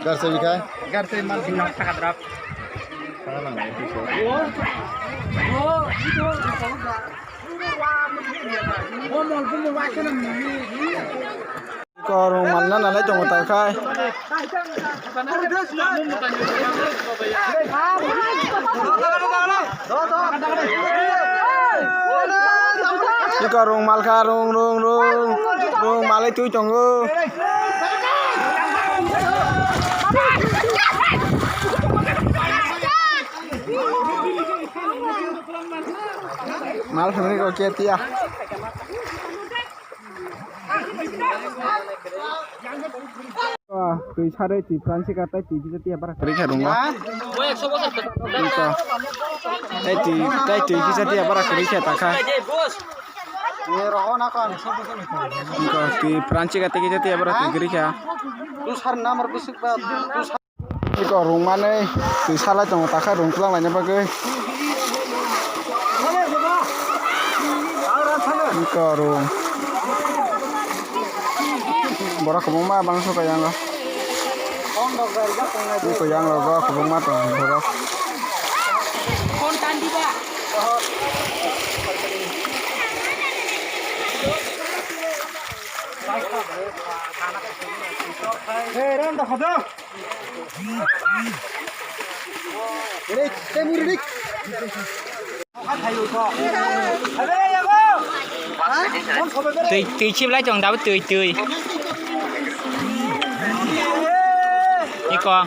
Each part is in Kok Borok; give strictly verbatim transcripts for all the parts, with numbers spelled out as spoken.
Garsai bikhai. Garsai mal sing nang saka drap. Korong malna nalai tongo takhai. Iko rung malkha, rung, rung, rung, rung malai twi tongo. Mal phunui rok khe tiya. Twi sare twi pransi ka tai twi kisa tiya bara kwrwi kha rung. Tai twi tai twi kisa tiya bara kwrwi kha takha. Twi pransi ka tai kisa tiya bara twi kwrwi kha. Tu sar namar bisik ba. Iko rung manwi twi salai tongo takha rung twlang laina bagwi. Iko rung. Borok kwbangma bangso ka yango. Iko yang rogo kwbangma tongo borok. Hey, ran da khodo. Twi, twi khiblai tong dabo twi, twi. Iko.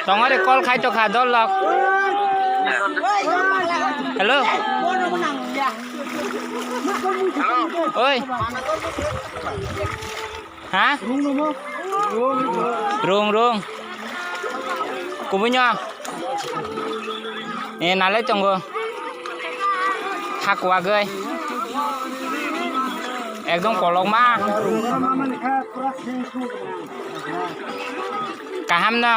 Tongore call khai to kha dol lok. Hello. Oi. Ha? Rung rung. Kubunyo. E nalai tongo. Hakwagoi. Ekdom kolokma. Kaham no.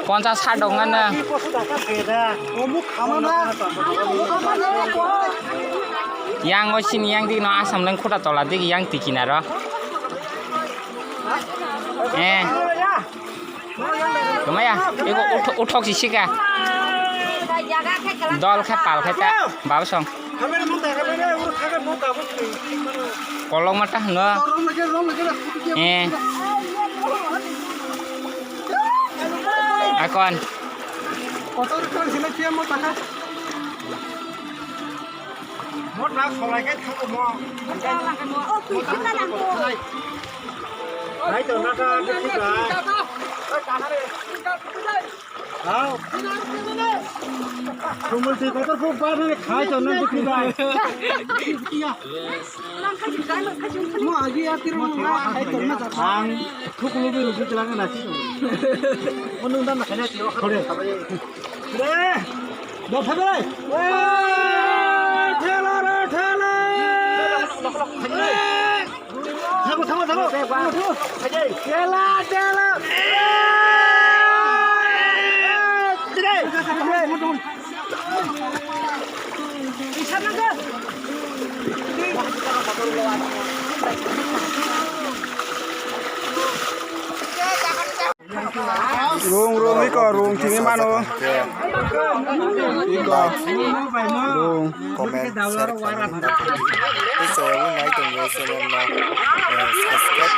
Ponchas sat dong ano. Yang o sini yang di no asam leng khuta tola di yang tikina ro. Eh. Kumaya, iko uthok, uthok si sika. Dol khe pal khe ta, baba song. Kolok mata hwno. Eh. Akon. Mota solai khe thango mo. Hai to naka de puta. Hao. Sumul ti kotor pu ba de khai to nan de puta. Mo agi atir mo hai to na. Ang thukulu bi rupi telanga nasi to. Mo nung dan na khana ti. Khore. Re! Dotha bai! Thela re, thela! Thango, thango, thango! Thela, thela! Rung, rung, iko, rung, tini mano. Iko, rung. Comment, share, comment. Tei chayawui nai tongo channel no, eh, subscribe